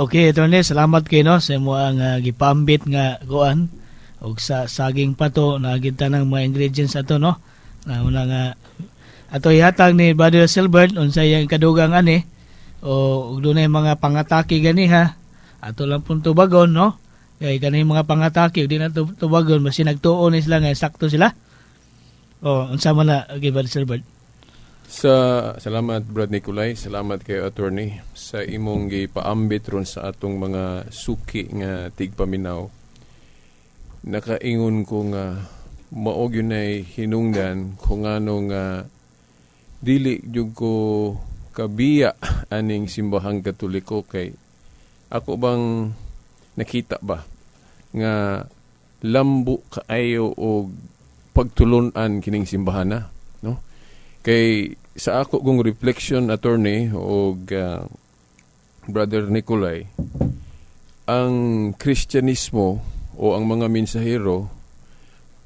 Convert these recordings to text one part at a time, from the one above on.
Okay, Attorney, salamat kay, no, sa imo ang gipaambit nga kuan og sa saging pa to na kita ng mga ingredients ato, no. Na una nga ato ihatag ni Brother Silbert unsa iyang kadugang ani o ug dunay mga pangatake gani ha. Ato lang pong tubagon, no. Kay kani mga pangatake di na tubagon basi nagtuo ni sila nga sakto sila. O unsa man na? Okay, Brother Silbert. Sa salamat, Brad Nicolay, salamat kay Attorney sa imong gipaambit ron sa atong mga suki nga tigpaminaw. Nakaingon ko nga mao gyud nay hinungdan kung ano nga dili jud ko kabiya aning Simbahang Katoliko, kay ako bang nakita ba nga lambo kaayo og pagtulunan kining simbahan na, no? Kay sa ako kong reflection, Attorney og Brother Nicolay, ang Kristyanismo o ang mga mensahero,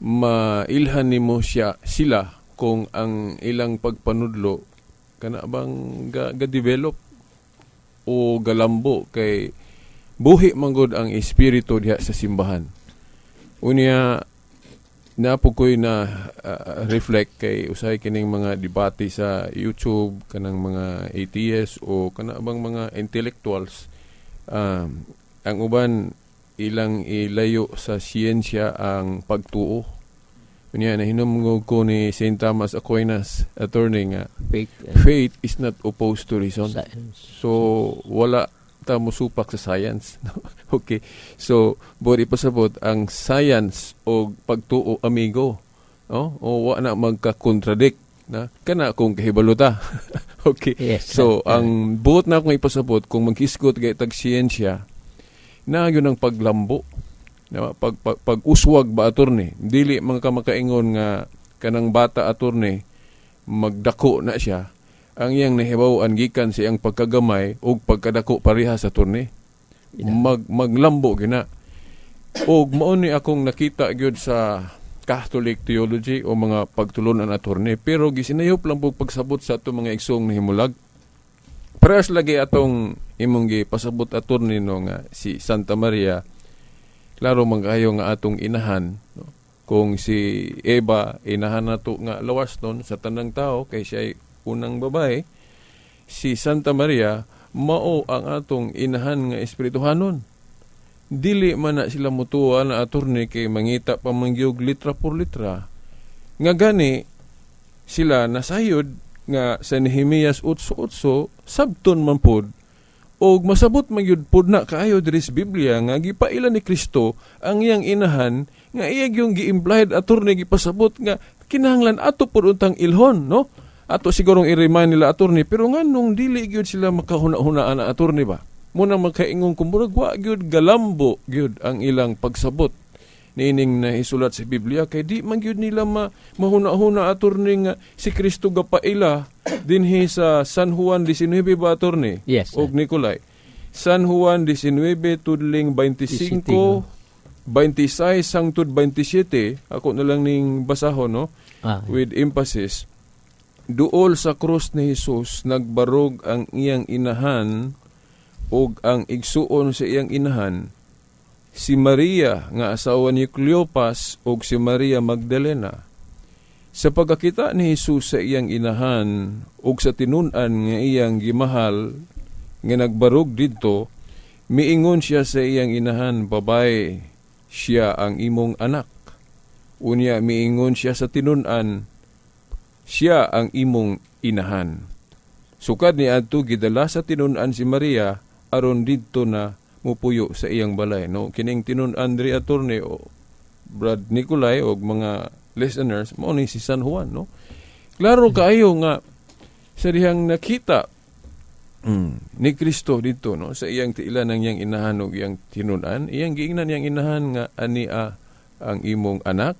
mailhan nimo siya sila kung ang ilang pagpanudlo kana bang ga develop o galambo, kay buhi manggod ang espiritu diha sa simbahan. Unya napo ko'y na reflect kay usahay kining mga debate sa YouTube kanang mga atheists o kana bang mga intellectuals, ang uban ilang ilayo sa siyensya ang pagtuo. Unya nahinumgog ko ni Saint Thomas Aquinas, Attorney, nga faith and faith is not opposed to reason. Science. So wala ta mosupak sa science. Okay. So buot ipasabot, ang science o pagtuo amigo. No? O wa na magka-contradict na kana kung kahibalo ta. Okay. Yes. So ang buot na akong ipasabot, kung maghisgot kay tag siyensya na yun ang paglambo. Na pag uswag ba, Attorney? Dili man ka makaingon nga kanang bata, Attorney, magdako na siya, ang iyang nahibaw-an gikan sa iyang pagkagamay ug pagkadako parehas, Attorney. Maglambo gina. Og mao ni akong nakita gyud sa Catholic theology o mga pagtulunan, Attorney, pero gisinayop lang po pagsabot sa atong mga igsoong nahimulag. Parehas lagi atong imong gipasabot, Attorney, no, nga si Santa Maria klaro man kaayo nga atong inahan, no? Kung si Eva inahan nato nga lawas nun sa tanang tao kay siya ay unang babae, si Santa Maria mao ang atong inahan nga espirituhanon. Dili man na sila mutuwa na, Attorney, kay mangita pa man gyud litra por litra nga gani sila nasayod nga sa Nehemias 8:8 sabton man pod og masabot man gyud pod na kaayo diri sa Biblia nga gipaila ni Kristo ang iyang inahan nga iya gyung gi-implied, Attorney, gipasabot nga kinahanglan ato pod untang ilhon, no? Ato sigurong i-remind nila, Attorney, pero nganong dili gyud sila makahuna-hunaan na, Attorney, ba muna makaingon kung murag wa gyud galambo gyud ang ilang pagsabot niining naisulat sa Biblia, kay di man gyud nila mahuna-huna, Attorney, nga si Kristo gapaila dinhi sa San Juan 19 ba, Attorney? Yes, sir. Og Nicolay, San Juan 19 tudling 25, 26 hangtod 27, ako na lang ning basahon, no, with emphasis. Duol sa krus ni Jesus, nagbarog ang iyang inahan ug ang igsuon sa iyang inahan, si Maria nga asawa ni Cleopas ug si Maria Magdalena. Sa pagkakita ni Jesus sa iyang inahan ug sa tinun-an nga iyang gimahal nga nagbarog didto, miingon siya sa iyang inahan, "Babay, siya ang imong anak." Unya miingon siya sa tinun-an, "Siya ang imong inahan." Sukad ni adto gidala sa tinun-an si Maria aron didto na mupuyo sa iyang balay, no? Kining tinun-an diri, Attorney o Brad Nicolay og mga listeners, mao ni si San Juan, no? Klaro kaayo nga sa dihang nakita ni Kristo dito, no, sa iyang tiilan ng iyang inahan ug iyang tinun-an, iyang giingnan iyang inahan nga "Ania ang imong anak."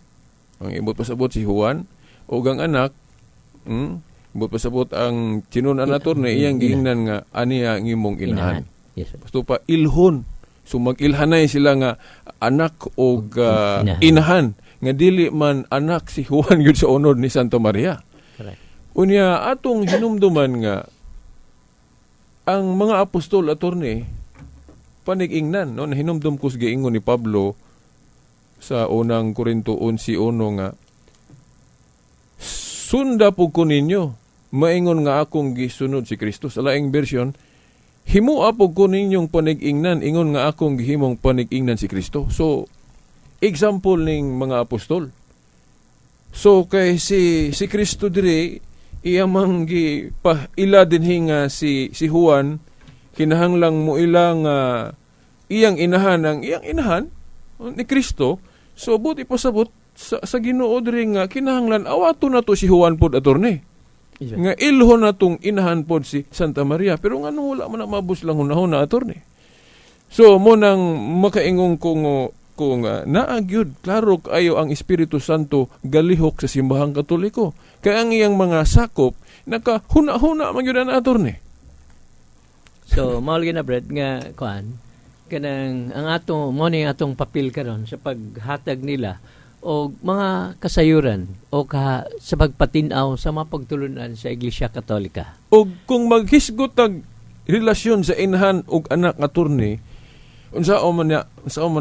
Ang ibot pasabot si Juan ug ang anak, ibot pasabot ang tinun-an, Attorney, iyang giingnan nga "Ania ang imong inahan." Inahan. Yes, sir. Basta pa ilhon. So mag-ilhanay sila nga anak og inahan. Inahan nga dili man anak si Juan gyud sa unod ni Santa Maria. Correct. Unya atong hinumduman nga ang mga apostol, Attorney, Panig-ingnan, no? Nahinumdum ko sa giingon ni Pablo sa Unang Korinto 11:1 nga sunda po ko ninyo maingon nga akong gisunod si Kristo. Sa laing version, himua po ko ninyong panig-ingnan ingon nga akong gihimong panig-ingnan si Kristo. So example ning mga apostol. So kay si Kristo dire iya mang gi pa ila dinhi nga si Juan kinahanglang mo ila nga iyang inahan ang iyang inahan ni Kristo. So buot ipasabot sa Ginoo diri nga kinahanglan awato na to si Juan pod, attorney, nga ilhon na tong inahan pod si Santa Maria, pero ngano wala man na mabus lang hunahuna, attorney? So mo nang makaingong kung naa gyud klaro kaayo ang Espiritu Santo galihok sa Simbahang Katoliko kay ang iyang mga sakop nakahuna-huna man gyud ana, attorney. So, mao lagi na, Brad, nga kuan kanang ang ato mo ni atong papel karon sa paghatag nila o mga kasayuran o ka sa pagpatin-aw sa mga pagtulunan sa Iglesia Katolika. O kung maghisgot tag relasyon sa inahan ug anak, attorney, unsa man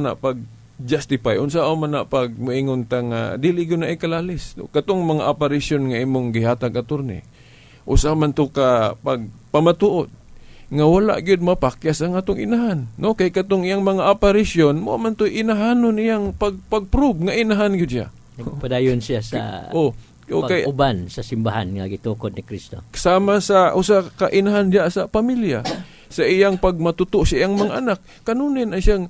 na pag justify, unsa man na pag moingon ta nga dili gyud na ikalalis katong mga apparition nga imong gihatag, attorney? Usa man to ka pag pamatuod nga wala gyud mapakyas ang atong inahan, no? Kay katong iyang mga apparition mo man to inahanon iyang pag pag-prove nga inahan gyud siya. Nagpadayon siya sa Oh, okay. pag-uban sa simbahan nga gitukod ni Kristo. Sama sa usa ka inahan diya sa pamilya, sa iyang pagmatuto sa iyang mga anak, kanunin ay siyang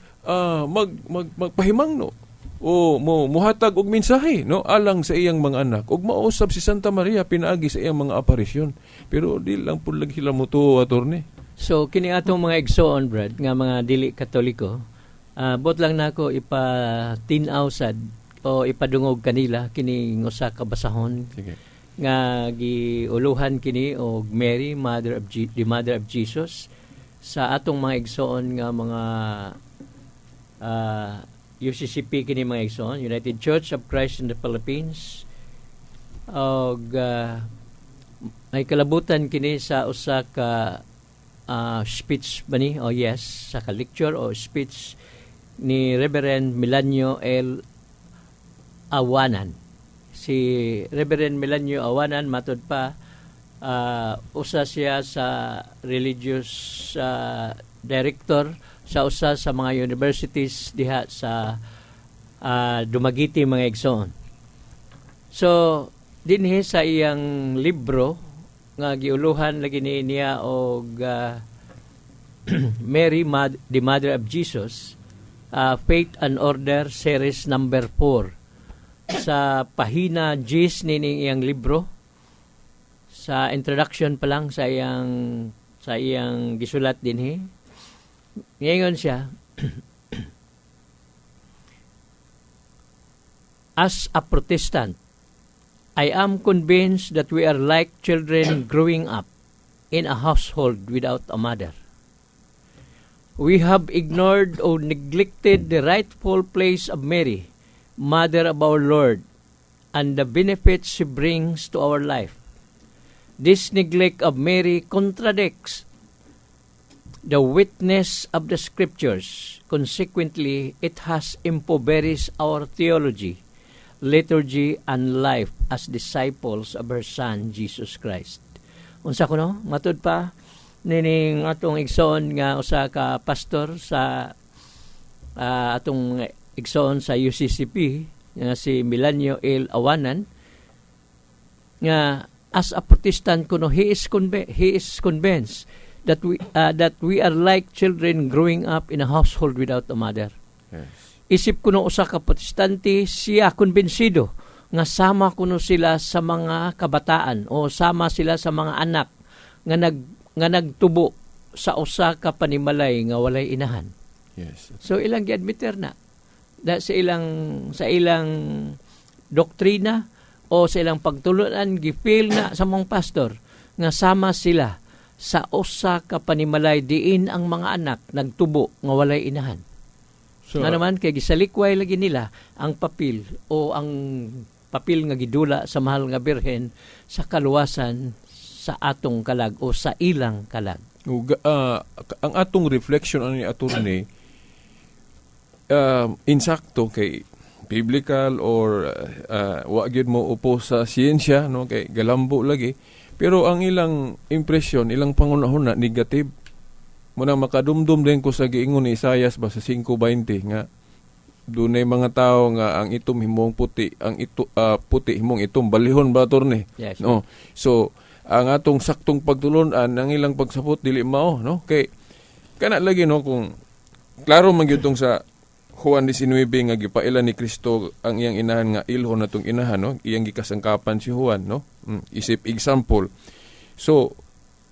mag, mag magpahimangno o mo muhatag og mensahe, no, alang sa iyang mga anak, ug mausab si Santa Maria pinaagi sa iyang mga aparisyon, pero di lang pud lagi sila motuo, attorney. So kini atong mga igsoon, Brad, nga mga dili Katoliko, buot lang nako ipatin-aw sad o ipadungog kanila kini usa ka basahon Sige. Nga giuluhan kini og Mary, Mother of the Mother of Jesus, sa atong mga igsoon nga mga UCCP kini mga igsoon, United Church of Christ in the Philippines, og may kalabutan kini sa usa ka speech ba ni, oh yes, sa ka lecture o speech ni Reverend Melanio L. Awanan. Si Reverend Melanio Awanan, matod pa, usa siya sa religious director sa usa sa mga universities diha sa Dumaguete, mga igsoon. So dinhi sa iyang libro nga giuluhan lagi ni niya og Mary, the Mother of Jesus, Faith and Order Series number 4, sa pahina 10 nining iyang libro, sa introduction pa lang sa iyang gisulat dinhi, ngayon siya, "As a Protestant, I am convinced that we are like children growing up in a household without a mother. We have ignored or neglected the rightful place of Mary, Mother of our Lord, and the benefits she brings to our life. This neglect of Mary contradicts the witness of the Scriptures. Consequently, it has impoverished our theology, liturgy, and life as disciples of her Son, Jesus Christ." Unsa kuno? Matud pa nining atong igsoon nga usa ka pastor sa atong igsoon sa UCCP nga si Melanio L. Awanan nga as a Protestant kuno he is convinced that we are like children growing up in a household without a mother. Isip kuno usa ka Protestante, siya kumbinsido nga sama kuno sila sa mga kabataan o sama sila sa mga anak nga nagtubo sa usa ka panimalay nga walay inahan. So ilang giadmitter na da sa ilang doktrina o sa ilang pagtulunan, gi-feel na sa mga pastor nga sama sila sa usa ka panimalay diin ang mga anak nagtubo nga walay inahan. So, Nga naman kay gisalikway lagi nila ang papel o ang papel nga gidula sa Mahal nga Birhen sa kaluwasan sa atong kalag o sa ilang kalag. Ug, ang atong reflection ani, attorney, insakto kay biblical or wa gyud mo upo sa siyensya, no, kay galambo lagi, pero ang ilang impression, ilang pangunahuna, negative muna. Makadumdum din ko sa giingon ni Isayas ba sa 5:20 nga dunay mga tao nga ang itom himong puti, ang ito puti himong itom. Balihon ba, attorney? Yes. No, so ang atong saktong pagtulon-an, ang ilang pagsabot dili mao, no, kay kana lagi, no, kung klaro man gyud tong sa Juan 19 nga gipaila ni Kristo ang iyang inahan nga ilhon natong inahan, no, iyang gikasangkapan si Juan, no, isip example. So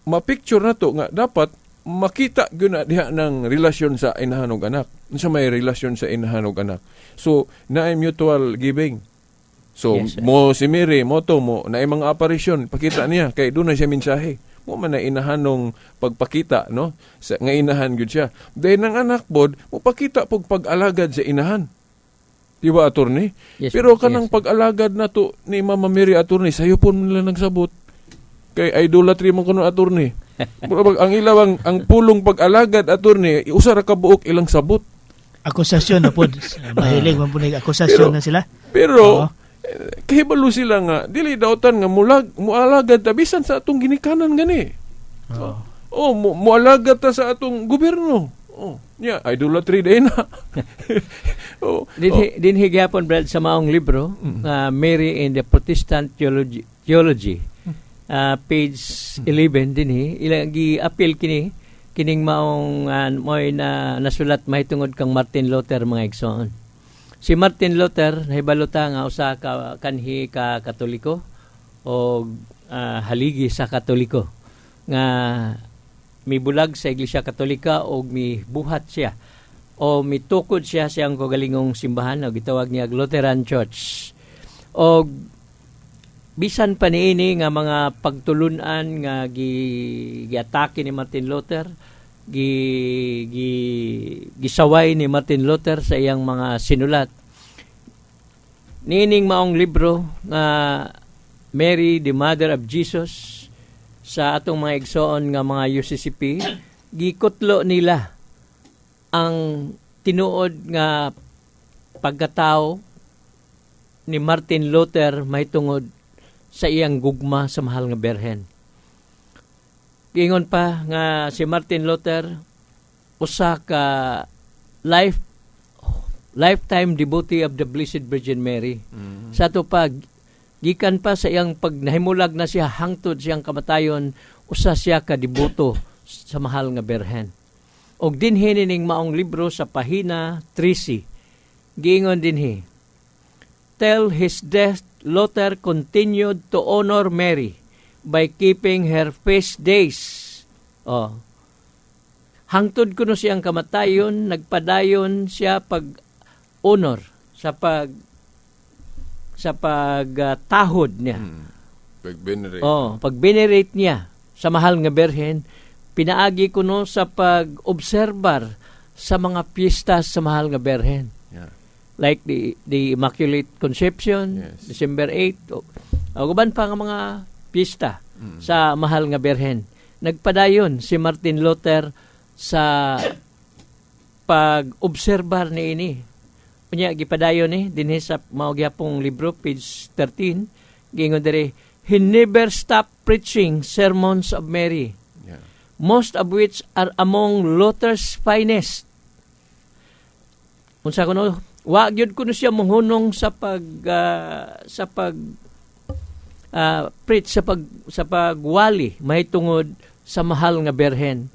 ma-picture na to nga dapat makita gyud na diha ng relasyon sa inahan ug anak, unsa may relasyon sa inahan ug anak. So naay mutual giving. So Yes, sir. mo si Mary mo to mo naay mga apparition, pakita niya kay doon na siya mensahe mo man na inahanong pagpakita, no, sa nga inahan gyud siya. Then ang anak pod mo pakita pog pag-alagad sa inahan. Di ba, attorney? Yes, Pero yes. kanang pag-alagad na to ni Mama Mary, attorney, sayo po nila nagsabot. Kay idolatry mo kuno, attorney. Murag ang ilawang ang pulong pag-alagad, attorney, usa ra ka buok ilang sabot. Akusasyon na po. Mahilig man po nag akusasyon na sila. Pero Oo. Kahibalo sila nga dili dautan nga mulag mualagad ta bisan sa atong ginikanan gani. Oo. Oh, mualagad ta sa atong gobyerno. Oh, nya idolatry din na. Oh, Dinhi dinhi gyapon, Brad, sa maong libro nga Mary in the Protestant Theology. Page 11, dinhi ilang gi-appeal kini kining maong mo'y na nasulat mahitungod kang Martin Luther, mga igsoon. Si Martin Luther, nahibalo ta nga usa ka kanhi ka Katoliko o haligi sa Katoliko nga mibulag sa Iglesia Katolika og mibuhat siya o mitukod siya sa iyang kaugalingong simbahan o gitawag niya Lutheran Church. Og bisan pa niini nga mga pagtulunan nga gi giatake ni Martin Luther, gi, gi gisaway ni Martin Luther sa iyang mga sinulat, niining maong libro nga Mary the Mother of Jesus, sa atong mga igsoon nga mga UCCP, gikutlo nila ang tinuod nga pagkatao ni Martin Luther mahitungod sa iyang gugma sa mahal nga Berhen. Giingon pa nga si Martin Luther usa ka lifetime devotee of the Blessed Virgin Mary. Sa ato pa, gikan pa sa iyang pag nahimulag na siya hangtod siyang kamatayon, usa siya ka deboto sa mahal nga Berhen. Og dinhi ning maong libro sa pahina 13, giingon dinhi, "Till his death, Luther continued to honor Mary by keeping her feast days." Oh. Hangtod kuno siyang kamatayon, nagpadayon siya pag honor sa pagtahod niya. Pag-venerate. Oh, pag venerate niya sa mahal nga Berhen, pinaagi kuno sa pag-obserbar sa mga piyesta sa mahal nga Berhen. Like the Immaculate Conception, December 8, o uban pa nga mga piyesta sa mahal nga Berhen. Nagpadayon si Martin Luther sa pag-obserbar niini. Unya gipadayon ni dinhi sa mao gyapong libro, page 13, giingon diri, "He never stopped preaching sermons of Mary, most of which are among Luther's finest." Unsa kuno, wa gyud kuno siya mohunong sa pag preach, sa pagwali mahitungod sa mahal nga Berhen.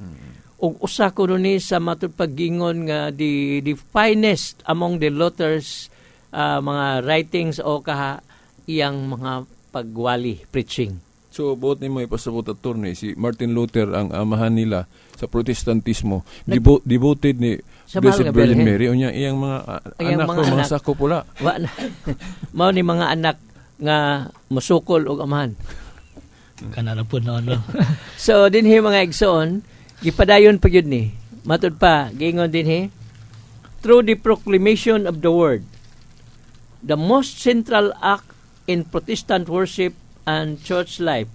Ug usa kuno ni sa matud pag-ingon nga the finest among the Luther's mga writings o kaha iyang mga pagwali, preaching. So, buot nimo ipasabot, attorney, si Martin Luther, ang amahan nila sa Protestantismo, devoted ni Sa mahal Blessed nga Virgin Birhen. Mary, unya iyang mga Iyang anak mga o mga anak. sako pula. Wa na. Mao ni mga anak nga musukol og amahan. Kana na po noon, no? So dinhi, mga igsoon, gipadayon pa gyud ni. Matud pa giingon dinhi, "Through the proclamation of the word, the most central act in Protestant worship and church life,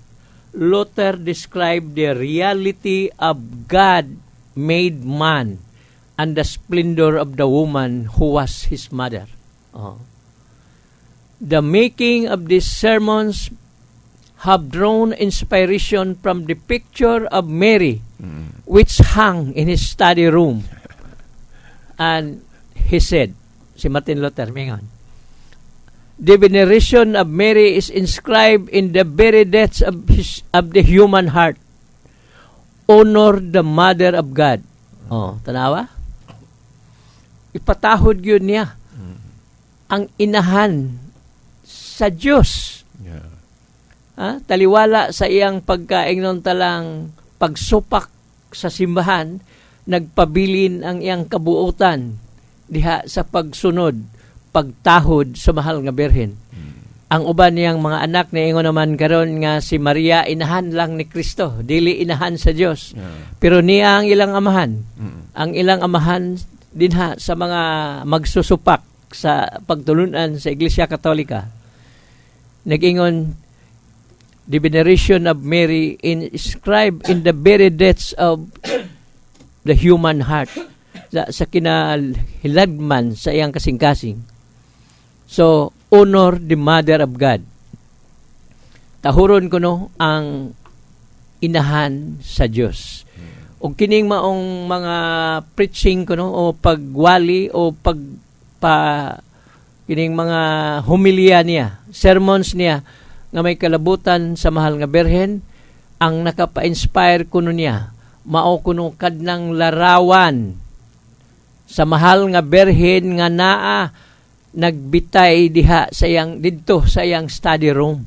Luther described the reality of God made man and the splendor of the woman who was his mother. Oh. The making of these sermons have drawn inspiration from the picture of Mary, which hung in his study room. And he said, si Martin Luther, mingon, "The veneration of Mary is inscribed in the very depths of the human heart. Honor the Mother of God." Oh, tanawa? Ipatahod yun niya ang inahan sa Diyos. Ha? Taliwala sa iyang pagkaingnon talang pagsupak sa simbahan, nagpabilin ang iyang kabuotan diha sa pagsunod, pagtahod sa mahal nga Birhen. Ang uban niyang mga anak niingon naman karon nga si Maria inahan lang ni Kristo, dili inahan sa Dios. Pero niya ang ilang amahan. Ang ilang amahan dinha sa mga magsusupak sa pagtulunan sa Iglesia Katolika. Nag-ingon, "The veneration of Mary inscribed in the very depths of the human heart," sa kinahilagman sa iyang kasing-kasing. So, honor the Mother of God. Tahuron kuno ang inahan sa Dios. Ug kining maong mga preaching kuno o pagwali o pagpa kining mga homilya niya, sermons niya nga may kalabutan sa mahal nga Birhen, ang nakapa-inspire kuno niya mao kuno kadnang larawan sa mahal nga Birhen nga naa nagbitay diha sa iyang didto sa iyang study room.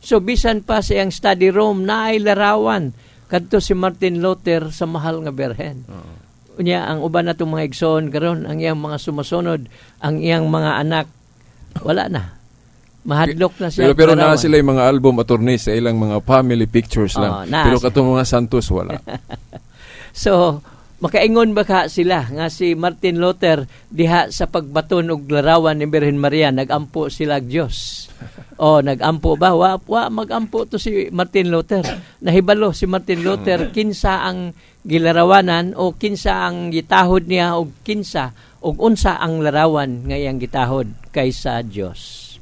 So bisan pa sa iyang study room, naay larawan kadto si Martin Luther sa mahal nga Birhen. Unya ang uban natong mga igsoon karon, ang iyang mga sumusunod, ang iyang mga anak, wala na. Mahadlok na siya. Pero naa sila yung mga album, attorney, sa ilang mga family pictures lang. Oo, naa pero siya. Katong mga santos, wala. So, makaingon ba ka sila nga si Martin Luther diha sa pagbaton og larawan ni Birhen Maria, nagampo sila og Dios? O nagampo ba? Wa magampo to si Martin Luther. Nahibalo si Martin Luther kinsa ang gilarawanan o kinsa ang gitahod niya o kinsa og unsa ang larawan nga iyang gitahod kaysa Dios.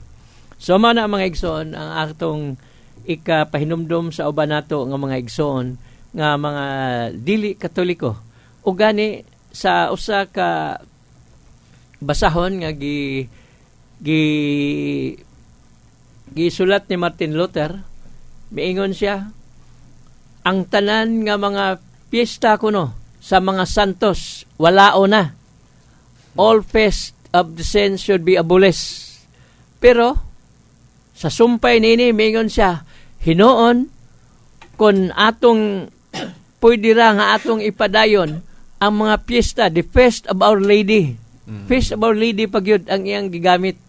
So mao na, mga igsoon, ang atong ikapahinumdom sa uban nato nga mga igsoon nga mga dili Katoliko. O gani sa usa ka basahon nga gi gi gisulat ni Martin Luther, miingon siya, ang tanan nga mga piyesta kuno sa mga santos walao na. All feast of the saints should be abolished. Pero sa sumpay nini, miingon siya, hinuon kung atong pwede ra nga atong ipadayon ang mga piyesta, the Feast of Our Lady. Feast of Our Lady pag yun ang iyang gigamit.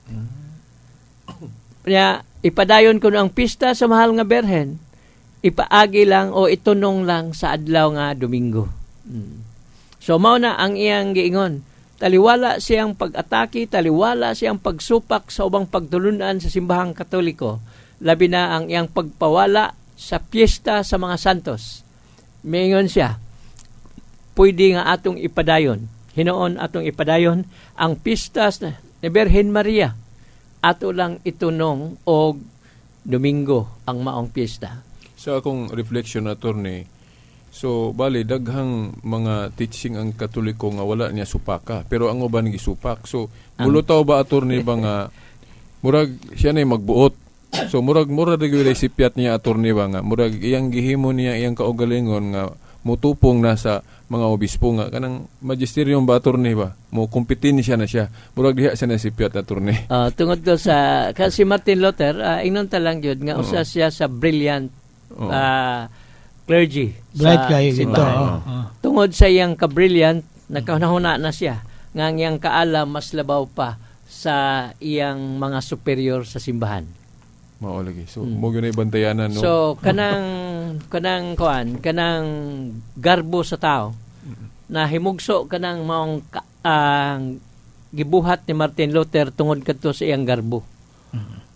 Kaya ipadayon kuno ang pista sa mahal nga Berhen, ipaagi lang o itunong lang sa adlaw nga Domingo. So mao na ang iyang giingon. Taliwala siyang pag-atake, taliwala siyang pagsupak sa ubang pagtulunan sa simbahang Katoliko. Labi na ang iyang pagpawala sa piyesta sa mga santos. Miingon siya, pwede nga atong ipadayon. Hinuon atong ipadayon ang pista ni Birhen Maria. Ato lang itunong og Domingo ang maong piyesta. Sa akong reflection, attorney, so bali daghang mga teaching ang Katoliko nga wala niya supaka, pero ang uban gisupak. So mulutaw ba, attorney, ba nga murag siya na magbuot? So murag mura ra gyud sipyat niya, attorney, ba nga murag iyang gihimo niya iyang kaugalingon nga mutupong na sa mga obispo nga kanang magisterium ba, attorney, ba mo kompetensya na siya, murag diha siya na sipyat, attorney? Tungod ko sa kasi Martin Luther, ingnon ta lang gyud nga usa siya sa brilliant clergy Bright sa kayo dito. Simbahan. Tungod sa iyang ka-brilliant, nakahuna na siya nga ang iyang kaalam mas labaw pa sa iyang mga superior sa simbahan. Mao lagi. So mo gyud na bantayanan, no? So kanang kanang kuan, kanang garbo sa tao na himugso kanang maong ang gibuhat ni Martin Luther tungod kadto sa iyang garbo.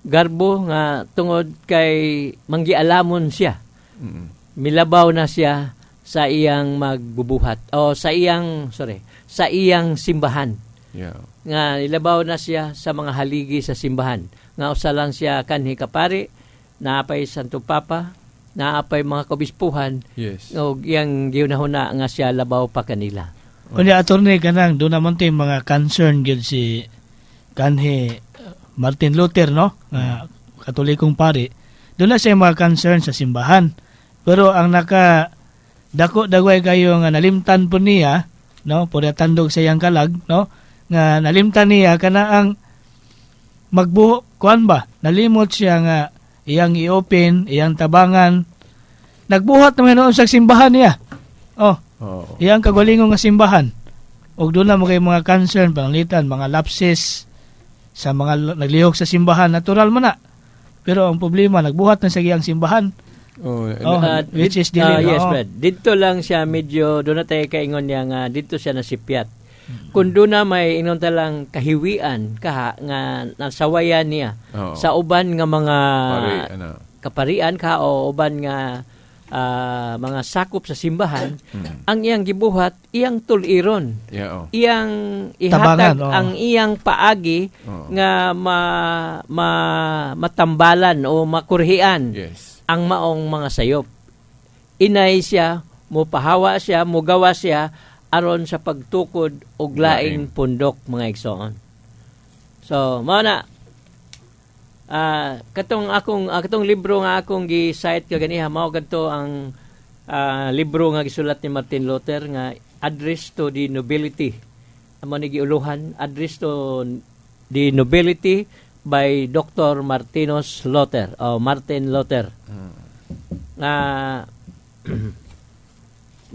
Garbo nga tungod kay manggialamon siya. Milabaw na siya sa iyang magbubuhat o sa iyang, sorry, sa iyang simbahan nga nilabaw na siya sa mga haligi sa simbahan nga usa lang siya kanhi kapari, naapay Santo Papa, naapay mga kabispuhan ug iyang gihunahuna nga siya labaw pa kanila. Unya, attorney, kanang doon naman to yung mga concern gyud si kanhi Martin Luther, no, nga Katolikong pari. Doon na siya mga concern sa simbahan. Pero ang naka dako dagway kayo nga nalimtan po niya, no, pud tandog sa iyang kalag, no, nga nalimtan niya kana ang magbuho kuan ba, nalimot siya nga iyang i-open, iyang tabangan. Nagbuhat naman noon sa simbahan niya. Oh, iyang kagalingon nga simbahan. Ug doon na mo kay mga concern pananglitan mga lapses sa mga naglihok sa simbahan, natural man na. Pero ang problema, nagbuhat na sa iyang simbahan. Oh, which is dili, Yes, oo. Brad. Dito lang siya medyo doon na tayo kaingon niya nga dito siya nasipyat. Kung doon na may ingon ta lang kahiwian kaha nga nasawayan niya sa uban nga mga Pari, ano. Kaparian ka o uban nga mga sakop sa simbahan, ang iyang gibuhat, iyang tuliron, iyang ihatag Tabangan, oo. ang iyang paagi nga ma, ma matambalan o makurhian ang maong mga sayop. Inay siya, mupahawa siya, mugawa siya aron sa pagtukod og laing Laing. pundok, mga igsoon. So, mao na katong libro nga akong gi-cite kaganiha, mao kadto ang libro nga gisulat ni Martin Luther nga Address to the Nobility. Amo ni giuluhan, Address to the Nobility by Dr. Martinus Luther o Martin Luther. Nga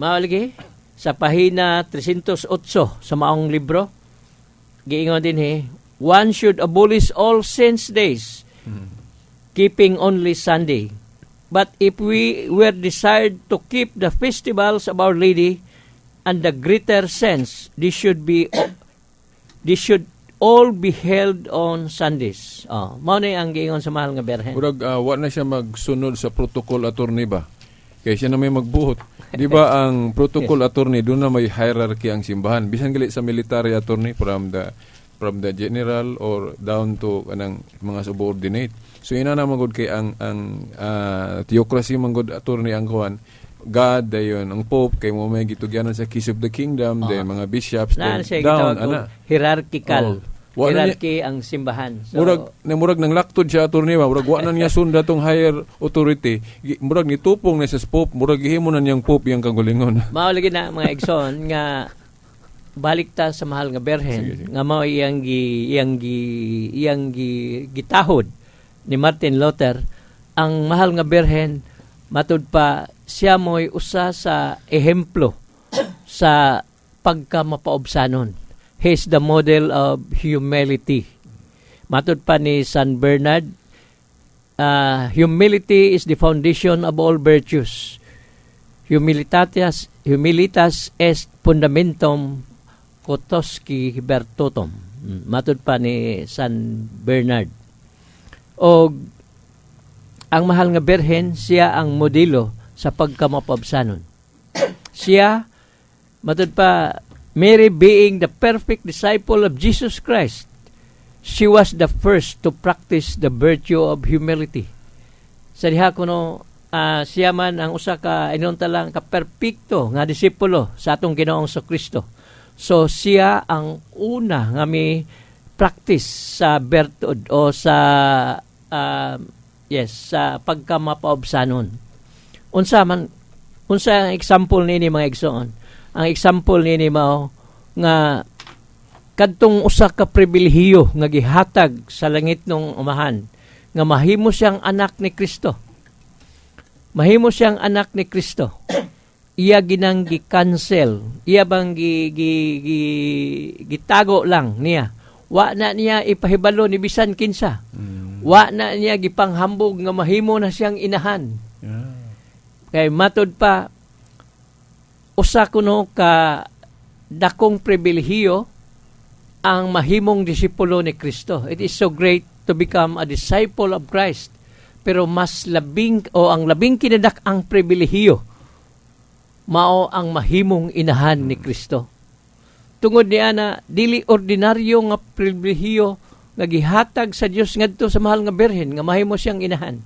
mao lagi sa pahina 308 sa maong libro, giingon dinhi, "One should abolish all saints' days, keeping only Sunday. But if we were desired to keep the festivals of Our Lady and the greater saints, this should all be held on Sundays." Oh, mao na ang giingon sa Mahal nga Berhen. Murag wa na siya magsunod sa protocol, attorney ba? Kay siya na may magbuot. Di ba ang protocol, attorney, doon na may hierarchy ang simbahan. Bisan gali sa military, attorney, from the general or down to kanang mga subordinate. So ina na magud kay ang theocracy manggod, attorney, ang kuan God, dayon ang Pope kay mo may gitugyanan sa keys of the kingdom, then mga bishops, Na then siya down gitawag og ana. hierarchical. Oh. Wa na Hierarchy ang simbahan. So, Murag na murag nang laktod siya, attorney ba, murag wa na niya sunda tong higher authority. Murag nitupong na sa Pope, murag gihimo na niyang Pope iyang kagalingon. Mao lagi na, mga igsoon, nga balik ta sa Mahal nga Berhen Sige, sige. nga mao iyang gi gitahod ni Martin Luther. Ang Mahal nga Berhen, matud pa siya mo'y usa sa ehemplo sa pagka mapaobsanon. He is the model of humility. Matud pa ni San Bernard, "Humility is the foundation of all virtues. Humilitas est fundamentum cuiusque virtutum." Matud pa ni San Bernard. Og ang Mahal nga Birhen, siya ang modelo sa pagkamapabsanon. Siya, matud pa, Mary being the perfect disciple of Jesus Christ, she was the first to practice the virtue of humility. Sa diha kuno siya man ang usa ka inon lang ka perpekto nga disipulo sa atong Ginoong Kristo. So siya ang una nga mi practice sa bertud o sa yes, sa pagkamapaobsanon. Unsa man, unsa ang example nini, mga igsoon? Ang example nini mao nga kadtong usa ka pribilehiyo nga gihatag sa langit nung Amahan nga mahimo siyang anak ni Kristo. Mahimo siyang anak ni Kristo. Iya ginang gi-cancel, iya bang gi gitago lang niya. Wa na niya ipahibalo ni bisan kinsa. Wa na niya gipanghambog nga mahimo na siyang inahan. Kay matud pa, usa kuno ka dakong pribilehiyo ang mahimong disipulo ni Kristo. It is so great to become a disciple of Christ. Pero mas labing o ang labing kinadak-ang pribilehiyo mao ang mahimong inahan ni Kristo. Tungod niya na dili ordinaryo nga pribilehiyo nga gihatag sa Dios ngadto sa mahal nga Birhen nga mahimo siyang inahan.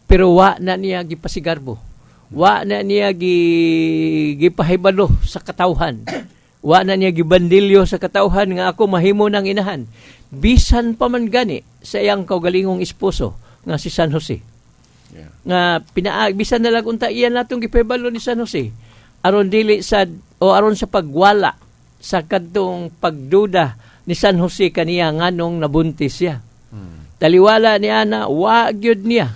Pero wa na niya gipasigarbo. Wa na niya gipahibalo sa katawhan. Wa na niya gibandilyo sa katawhan nga ako mahimo ng inahan. Bisan pa man gani sa iyang kaugalingong esposo nga si San Jose nga pinaag bisan na lang unta iyan natong gipahibalo ni San Jose aron dili sa o aron sa pagwala sa kadtong pagduda ni San Jose kaniya nganong nabuntis siya. Taliwala ni ana, wa gyud niya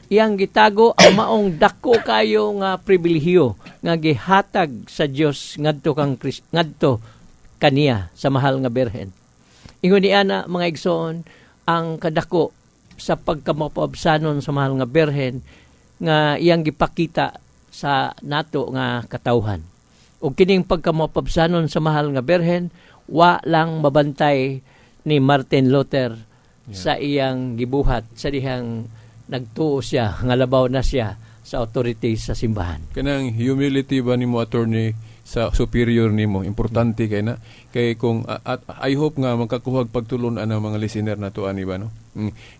iyang gitago ang maong dako kayo nga pribilehiyo nga gihatag sa Dios ngadto kaniya sa mahal nga Birhen. Ingon ni ana, mga igsoon, ang kadako sa pagkamapabsanon sa mahal nga Birhen nga iyang gipakita sa nato nga katawhan. Ug kining pagkamapabsanon sa mahal nga Birhen wa lang mabantay ni Martin Luther sa iyang gibuhat sa dihang nagtuo siya nga labaw na siya sa authority sa simbahan. Kanang humility ba nimo, attorney, sa superior nimo, importante kay na kay kung at I hope nga makakuha pagtulon-an ang mga listener nato ani ba, no?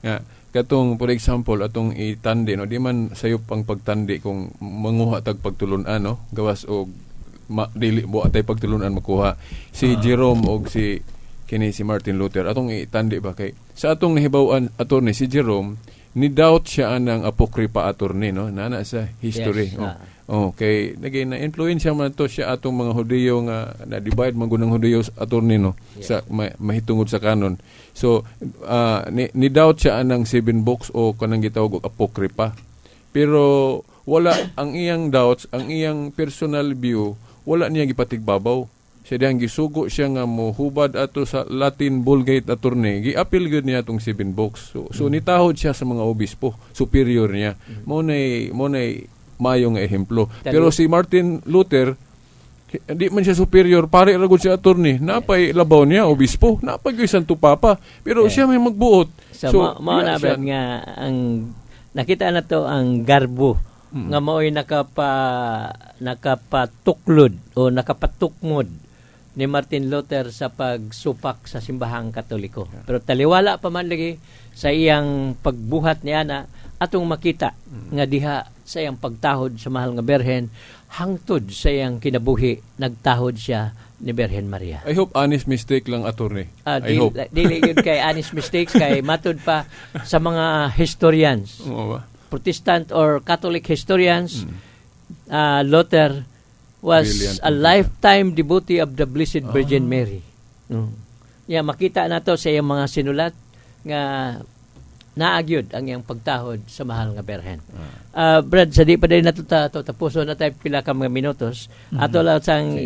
Nga katong, for example, atong itandi, no, di man sayop ang pagtandi kung manguha tag pagtulon-an, no, gawas og dili mo atay pagtulon-an makuha si Jerome og si kini si Martin Luther. Atong itandi ba kay sa atong nahibaw-an, attorney, si Jerome ni doubt siya anang Apocrypha, attorney, no, nana sa history. Yes, oh. ah. Oh, kay nagay na influensya man to siya atong mga Hudiyo nga na divide man gud ang Hudiyo, attorney, no, sa mahitungod sa kanon. So ni doubt siya anang seven books o kanang gitawag og Apocrypha. Pero wala ang iyang doubts, ang iyang personal view, wala niya gipatigbabaw. Siya diyang gisugo siya nga mohubad ato sa Latin Vulgate, attorney. Giapil gyud niya atong seven books. So nitahod siya sa mga obispo, superior niya. Mo nay mayo nga ehemplo. Pero si Martin Luther, di man siya superior, pare ra gud siya, attorney. Napay labaw niya obispo, napay gyud Santo Papa. Pero siya may magbuot. So, mao diya na siya- Brad, nga ang nakita na to ang garbo nga mao'y nakapatuklod o nakapatukmod ni Martin Luther sa pagsupak sa simbahang Katoliko. Pero taliwala pa man lagi sa iyang pagbuhat ni ana, atong makita nga diha sa iyang pagtahod sa mahal nga Birhen, hangtod sa iyang kinabuhi nagtahod siya ni Birhen Maria. I hope honest mistake lang, attorney. Ah, I hope. Dili yun kay honest mistakes kay matud pa sa mga historians, Oo ba? Protestant or Catholic historians, Luther was Brilliant. a lifetime devotee of the Blessed Virgin Mary. Yeah, makita nato sa iyang mga sinulat nga naagyod ang iyang pagtahod sa mahal nga Birhen. Brad, sa di pa din nato ta to tapuson na tayo pila ka mga minutos. Ato lang sang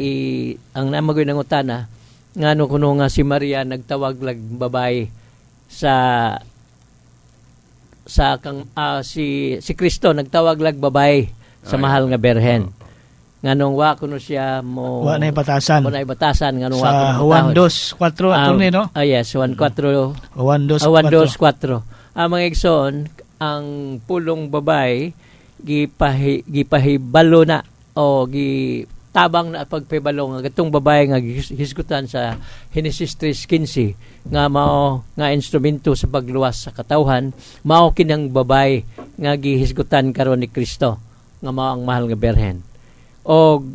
ang namagoy ng utana ngano kuno nga si Maria nagtawag lag babae sa kang si si Kristo nagtawag lag babae sa mahal nga Birhen. Nganong wa kuno siya mo Wa na batasan. Wa na batasan nganong wa Sa kuno Juan motahod. 2:4, attorney, no? Ah, yes, Juan 4. Juan 2:4. Ah, 1, 2, 4. Ang mga igsoon, ang pulong babae gipahibalo na o gitabang na pagpahibalo nga katong babae nga hisgutan sa Genesis 3:15 nga mao nga instrumento sa pagluwas sa katawhan, mao kinang babae nga gihisgutan karon ni Kristo nga mao ang mahal nga Birhen. Og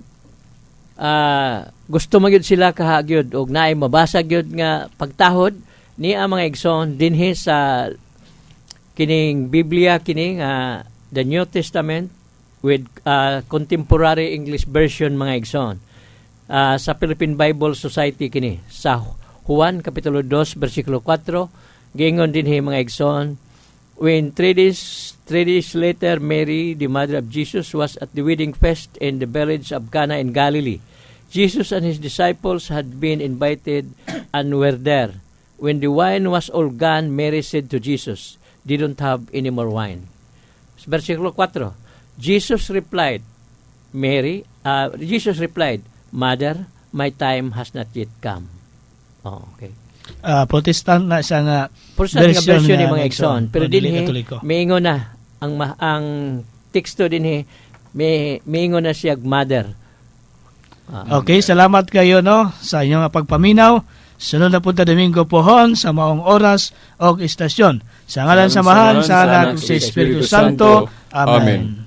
gusto magyud sila kahagyod og naay mabasa gyud nga pagtahod ni ang mga igsoon dinhi sa kining Biblia kini nga the New Testament with contemporary English version, mga igsoon, sa Philippine Bible Society kini sa Juan kapitulo 2 bersikulo 4, giingon dinhi, mga igsoon: "When 3 days later, Mary, the mother of Jesus, was at the wedding feast in the village of Cana in Galilee. Jesus and his disciples had been invited and were there. When the wine was all gone, Mary said to Jesus, 'They don't have any more wine.'" Versikulo 4. Jesus replied, "Mother, my time has not yet come." Oh, okay. Ah, Protestant na siya nga Protestant nga version ni nga mga igsoon. Pero o dili dinhi, Katoliko. miingon na Ang teksto dinhi may miingon na siya mother. Okay, salamat kayo, no, sa inyong pagpaminaw. Sunod na punta Domingo pohon sa maong oras og istasyon. Sa ngalan sa Amahan, sa Anak, ug sa Espiritu Santo. Amen. Amen.